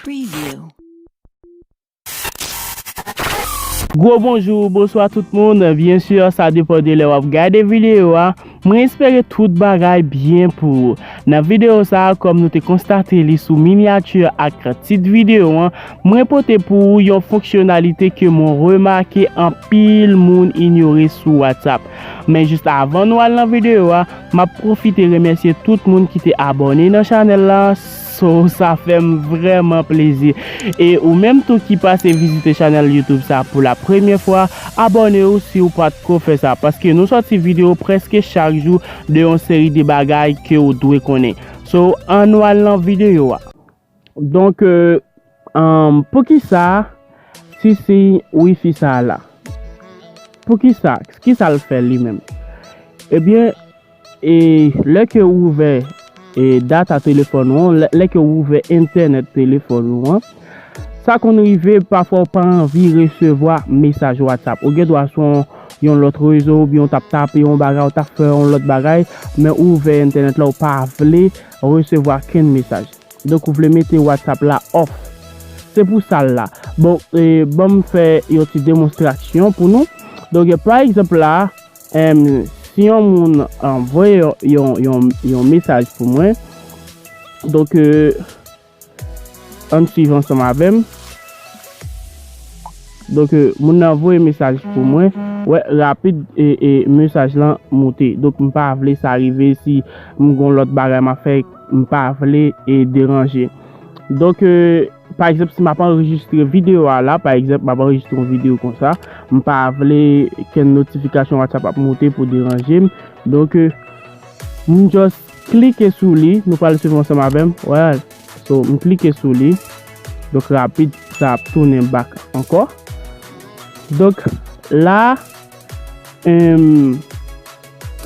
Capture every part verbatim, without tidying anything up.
Preview. Gwo bonjou, bonswa tout moun. Byen si, sa depann de lè w ap gade videyo a. Mwen espere tout bagay byen pou ou. Nan videyo sa a, kòm nou te konstate li sou minyati ak tit videyo an, mwen pote pou ou yon fonksyonalite ke mwen remake anpil moun inyore sou WhatsApp. Men jis avan nou al nan videyo a, m ap pwofite remèsye tout moun ki te abòne nan chanèl la. So, sa fè m vrèman plezi. E ou menm tou ki pase vizite chanèl YouTube sa pou la premyè fwa, abòne w si w pa t ko fè sa, paske nou sòti videyo prèske chak jou de yon seri de bagay ke w dwe konnen. So, ann nou al nan videyo a. Donk, euh, um, poukisa Sisi wifi sa a la? Poukisa? Kisa l fè li menm? Ebyen, e lè ke ou ouvè e data telefòn ou an, lè, lè ke ou ouvè entènèt telefòn ou an, sa konn rive pafwa ou pa anvi resevwa mesaj WhatsApp. Ou gen dwa sou yon, yon lòt rezo, oubyen ou t ap tape yon bagay, ou t ap fè yon lòt bagay, men ou ouvè entènèt la, ou pa vle resevwa kenn mesaj. Donk, ou vle mete WhatsApp la off. Se pou sa l la. Bon, e, ban m fè yon ti demonstrasyon pou nou. Donk, pa egzanp la, em, si yon moun, em, voye yon, yon, yon, yon mesaj pou mwen, donk, e, ann swiv ansanm avè m. Donk, e, moun nan voye mesaj pou mwen. Wè, rapid, e, e, mesaj lan moute. Donk, m pa vle sa rive si m gon lòt bagay m ap fè, m pa vle, e, deranje. Donk, e, pa egzanp, si m ap anrejistre videyo a la, pa egzanp, m ap anrejistre yon videyo konsa, m pa vle kenn notifikasyon WhatsApp ap moute pou deranje m. Donk, e, m just klike sou li, nou pral swiv ansanm avè m. Wè, so, m klike sou li. Donk, rapid, sa ap tounen back ankò. Donk, la, em,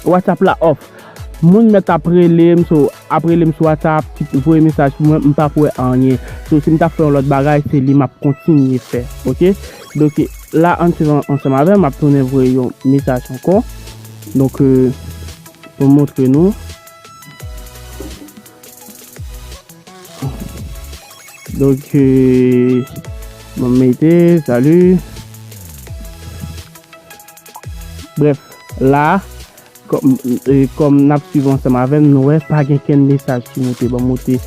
WhatsApp la off. Moun mèt ap rele m, so, ap rele m sou WhatsApp, ti voye mesaj pou mwen, m p ap wè anyen. So, si m ta fè yon lòt bagay, se li m ap kontinye fè, oke? Donk, la, ann swiv an-, ansanm avè m, m ap tounen voye yon mesaj ankò. Donk, e, pou m montre nou. Donk, e, bon, mete, salut. Brèf, la, kòm, e, kòm n ap swiv ansanm avè m, nou wè pa gen kenn mesaj ki moute. Ban m moute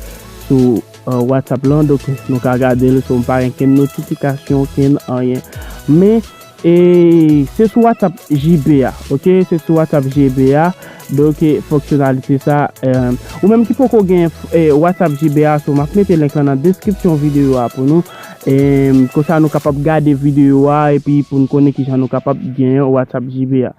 sou, e, WhatsApp lan, donk nou ka gade l, so m pa gen kenn notifikasyon, kenn anyen. Men, e, se sou WhatsApp J B a, oke? Se sou WhatsApp J B a, donk, e, fonksyonalite sa, e, ou menm ki poko gen, e, WhatsApp J B a, so m ap mete link lan nan deskripsyon videyo a pou nou. E, konsa nou kapab gade videyo a, epi pou n konnen kijan nou kapab genyen WhatsApp J B a.